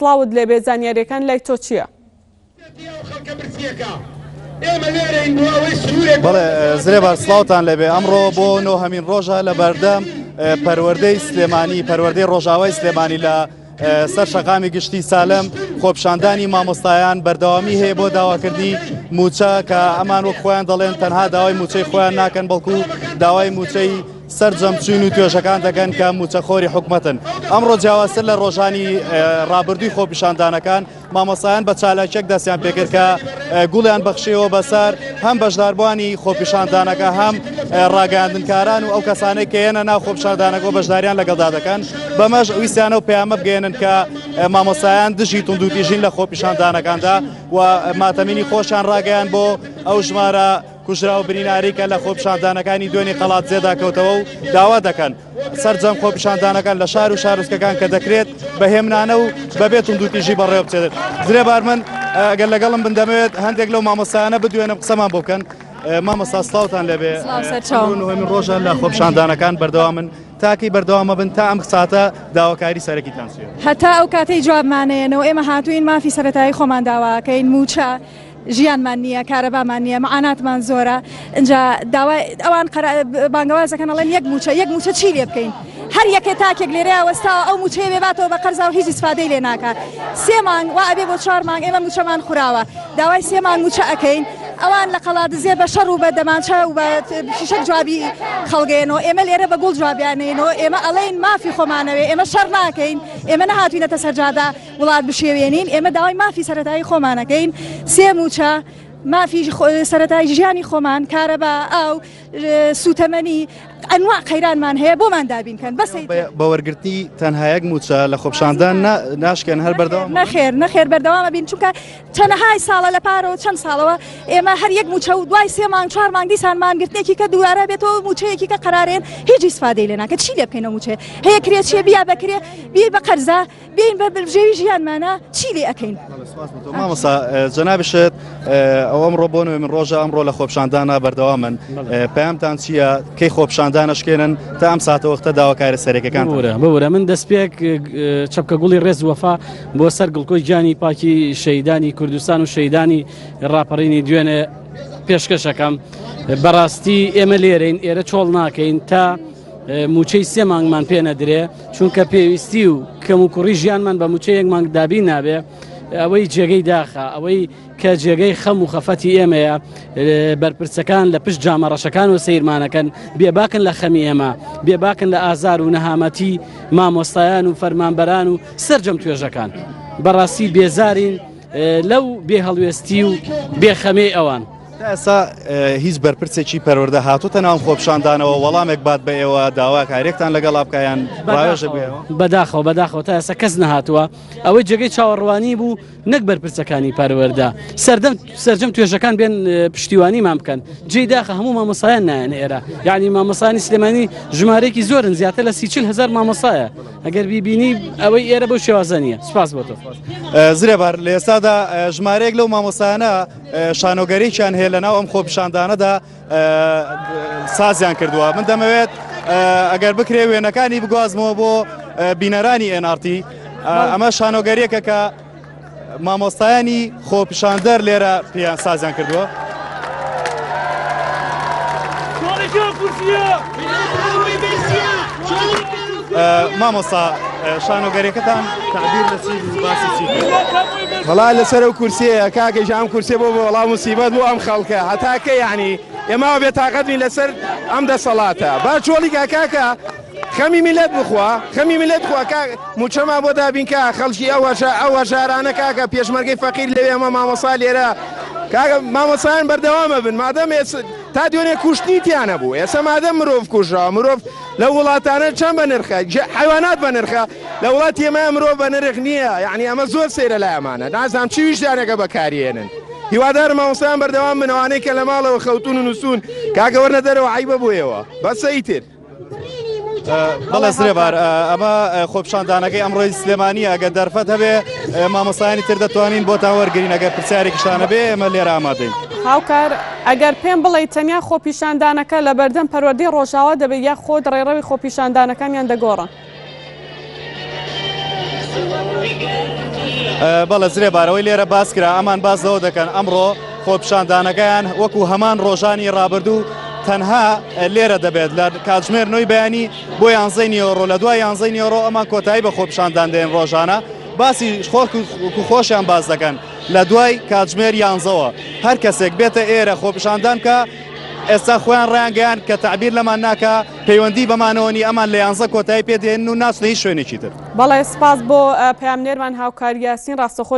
سڵاوت لێبێ زانیاریەکان لای تۆ چیە؟ بەڵێ زرێبار سڵاوتان لێبێ ئەمڕۆ بۆ نۆهەمین ڕۆژە لە بەردەم پەروەردەی سلێمانی پەروەردەی ڕۆژاوای سلێمانی لە سەر شەقامی گشتی سالم خۆپشاندانی مامۆستایان بەردەوامی هەیە بۆ داواکردنی موچە کە ئەمان وەک خۆیان دەڵێن تەنها داوای موچەی خۆیان ناکەن بەڵکو داوای موچەی سەرجەم چین و توێژەکان دەکەن کە موچەخۆری حکومەتن ئەمڕۆ جیاوازتر لە ڕۆژانی ڕابردووی خۆپیشاندانەکان مامۆستایان بە چالاکیەک دەستیان پێکرد کە گوڵیان بەخشیەوە بەسەر هەم بەشداربووانی خۆپیشاندانەکە هەم ڕاگەیاندنکاران و ئەو کەسانەی کە یەنە ناو خۆپیشاندانەکە و بەشداریان لەگەڵدا دەکەن بەمەش ویستیانە و پەیامە بگەێنن کە مامۆستایان دژی توندوتیژین لە خۆپیشاندانەکاندا و ماتەمینی خۆشیان ڕاگەیان بۆ ئەو ژمارە کوژرا و بریناری کە لە خۆپیشاندانەکانی دوێنی قەڵادزێدا کەوتەوە و داوا دەکەن سەرجەم خۆپیشاندانەکان لە شار و شارۆچکەکان کە دەکرێت بە هێمنانە و بەبێ توندوتیژی بەڕێوە بچێت. زرێبار من ئەگەر لەگەڵم بن دەمەوێت هەندێک لەو مامۆستایانە بدوێنم قسەمان بۆ بکەن. مامۆستا سڵاوتان لێبێ. سڵاو سەرچاوم. ئەمڕۆ نۆهەمین ڕۆژە لە خۆپیشاندانەکان بەردەوامن تاکەی بەردەوامە بن تا ئەم ساتە داواکاری سەرەکیتان چییە؟ هەتا ئەو کاتەی جوابمانەیەنەوە ئێمە هاتووین مافی سەرەتایی خۆمان داواکەین مووچە ژیانمان نییە کارەبامان نییە معاناتمان زۆرە ئینجا داوای ئەوان بانگەوازەکەن ئەڵێن یەک موچە یەک موچە چی لێ بکەین هەر یەکێ تاکێک لێرەیا وەستاوە ئەو موچەیە بێ باتەوە بە قەرزا و هیچ ئیسفادەی لێ ناکات سێ مانگ وا ئەبێ بۆ چوار مانگ ئێمە موچەمان خوراوە داوای سێ مانگ موچە ئەکەین ئەوان لە قەڵادزێ بە شەڕ و بە دەمانچە و بە فیشەک جوابی خەڵگەیەنەوە ئێمە لێرە بە گوڵ جوابیانەینەوە ئێمە ئەڵێین مافی خۆمانەوێ ئێمە شەڕ ناکەین ئێمە نەهاتوینەتە سەرجادە وڵات بشێوێنین، ئێمە داوای مافی سەرەتایی خۆمان ئەکەین، سێ مووچە، مافی سەرەتایی ژیانی خۆمان، کارەبا، ئاو، سووتەمەنی، ئەنواع قەیرانمان هەیە بۆمان دابین کەن بەس. بە وەرگرتنی تەنها یەک مووچە لە خۆپیشاندان ناشکێن هەر بەردەوام؟ نەخێر نەخێر بەردەوام ئەبین چونکە چەنەهای ساڵە لە پارەوە چەند ساڵەوە ئێمە هەر یەک مووچە و دوای سێ مانگ چوار مانگ دیسان مانگرتنێکی کە دووارە بێتەوە مووچەیەکی کە قەرارێن هیچ ئیسفادەی لێ ناکە چی لێ بکەین ئەو مووچەیە هەیە کرێچیە بیا بەکرێ بی بە قەرزە بێین بە بژێوی ژیانمانە چی لێ ئەکەین؟ مامۆستا جەنابشت ئەو ئەمڕۆ بۆ نوێ من ڕۆژە ئەمڕۆ لە خۆپشاندانە بەردەوامن پەیامتان چییە کەی خۆپشاندانە شکێنن تا ئەم ساتەوەختە داواکارە سەرەکەکان بورە بورە من دەستپێک چەپکە گوڵی ڕێز وەفا بۆ سەر گڵکۆی گیانی پاکی شەیدانی کوردستان و شەیدانی ڕاپەڕینی دوێنێ پێشکەشەکەم بەڕاستی ئێمە لێرەین ئێرە چۆڵ ناکەین تا مووچەی سێ مانگمان پێ نەدرێ چونکە پێویستی و کەم و کوڕی ژیانمان بە مووچەی یەک مانگ دابین نابێ ئەوەی جێگەی داخە ئەوەی کە جێگەی خەم و خەفەتی ئێمەیە بەرپرسەکان لە پشت جامە ڕەشەکان و سەیرمانەکەن بێباکن لە خەمی ئێمە بێباکن لە ئازار و نەهامەتی مامۆستایان و فەرمانبەران و سەرجەم توێژەکان بەڕاستی بێزارین لەو بێهەڵوێستی و بێخەمەی ئەوان. تا ئێستا هیچ بەرپرسێکی پەروەردە هاتووتە ناو خۆپیشاندانەوە وەڵامێک بات بە ئێوە داواکاریەکتان لەگەڵا بکە یان ڕاوێژە بێ بەداخەوە بەداخەوە تا ئێستا کەس نەهاتووە ئەوەی جێگەی چاوەڕوانی بوو نەک بەرپرسەکانی پەروەردە سەردەم سەرجەم توێژەکان بێن پشتیوانیمان بکەن جێی داخە هەموو مامۆسایان نایەن ئێرە یعنی مامۆسانی سلێمانی ژمارەیەکی زۆرن زیاتر لە 30 هزار مامۆسایە ئەگەر بیبینی ئەوەی ئێرە بەو شێوازە نییە سپاس بۆ تۆ. زرێبار لە ئێستادا ژمارەیەک لەو مامۆستایانە شانۆگەریکیان هەیە لەناو ئەم خۆپیشاندانەدا سازیان کردووە من دەمەوێت ئەگەر بکرێ وێنەکانی بگوازمەوە بۆ بینەرانی NRT ئەمە شانۆگەریەکە کە مامۆستایانی خۆپیشاندەر لێرە پێیان سازیان کردووە. مامۆستا شانۆگەریەکەتان تعبیر لە چی بوو باسی چی کرد؟ وەڵا لەسەر ئەو کورسیەیە کاکە گیان ئەم کورسیە بۆ بە وەڵا موسیبەت بۆ ئەم خەڵکە هەتا کەی یانی ئێمە بێتاقەت بین لەسەر ئەم دەسەڵاتە با چۆڵی کا کاکە خەمی میلەت بخوا خەمی میلەت بخوا کاک موچەمان بۆ دابین کا خەڵکی ئەو هەژا ئەو هەژارانە کاکە پێشمەرگەی فەقیر لەوێ ئەمە مامۆسا لێرە کاکە مامۆسایان بەردەوامە بن مادەم ئێس تا دوێنێ کوشتنی تیا نەبوو ئێستا مادەم مرۆڤ کوژراوە مرۆڤ لەو وڵاتانە چەند بە نرخە حیوانات بە نرخە لە وڵاتی ئێمە مرۆڤ بە نرخ نییە یعنی ئەمە زۆر سەیرە لای ئەمانە نازانم چی ویژدانێکە بەکاریێنن هیوادارم مامۆستایان بەردەوام بن ئەوانەی کە لە ماڵەوە خەوتون و نووسون کاکە وەرنە دەرەوە عەیبە بۆ ئێوە بەسە ئیتر. بەڵێ زرێبار ئەمە خۆپیشاندانەکەی ئەمڕۆی سلێمانی ئەگەر دەرفەت هەبێ مامۆستایانی تر دەتوانین بۆتان وەرگین ئەگەر پرسیارێکیشتان هەبێ ئێمە لێرە ئامادەین. هاوکار، ئەگەر پێم بڵێی تەنیا خۆپیشاندانەکە لە بەردەم پەروەردەی ڕۆژاوا دەبێت یا خۆت ڕێڕەوی خۆپیشاندانەکانیان دەگۆڕن؟ بەڵێ زرێبار ئەوەی لێرە باس کرا ئەمان باس لەوە دەکەن ئەمڕۆ خۆپیشاندانەکەیان وەکو هەمان ڕۆژانی ڕابردوو تەنها لێرە دەبێت لە کاتژمێر نۆی بەیانی بۆ یانزەی نیوەڕۆ لە دوای یانزەی نیوەڕۆ ئەمان کۆتایی بە خۆپیشاندان دێن ڕۆژانە باسی خۆک و خۆشیان باس دەکەن لە دوای کاتژمێر یانزەوە هەر کەسێک بێتە ئێرە خۆپیشاندان کە ئێستا خۆیان ڕایانگەیان کە تەعبیر لەمان ناکا پەیوەندی بەمانەوە نی ئەمان لە یانزە کۆتایی پێ دێنن و ناچنە هیچ شوێنێکی تر. بەڵێ سپاس بۆ پەیامنێرمان هاوکار یاسین ڕاستەخۆ.